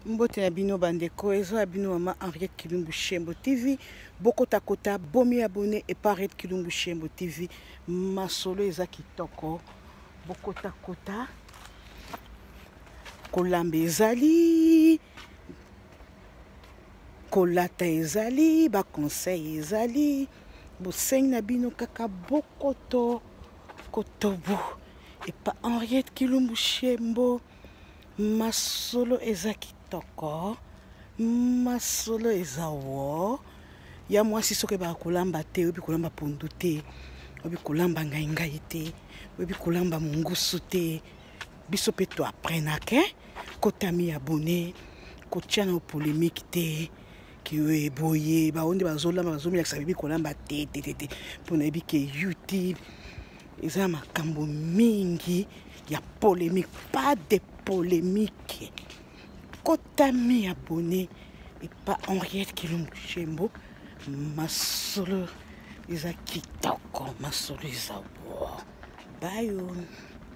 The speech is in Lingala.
Mbote na bino bandeko, eza ya bino mama Henriette Kilumbu Shembo TV. Bokotakota, bomi abonné et par Henriette Kilumbu Shembo TV. Masolo eza kitoko. Bokotakota. Kolamba ezali, kolata ezali, ba conseil ezali. Bosengi na bino kaka bokoto kotobo epa Henriette Kilumbu Shembo. Masolo eza kitoko, masolo eza wo ya mwasi soki ebaka kolamba te, oyebi kolamba pondu te, oyebi kolamba ngai ngai te, oyebi kolamba mongusu te, biso mpe to apprenaka kotami abonne kotia na polemique te ke boye bango nde bazolamba bazomilakisa bebi kolamba te te te te mpo nayebi ke youtube eza makambo mingi ya polémique. Pas de polémique, kotami abonné epa Henriette Kilumbu Shembo. Masolo eza kitoko, masolo eza wo bayo.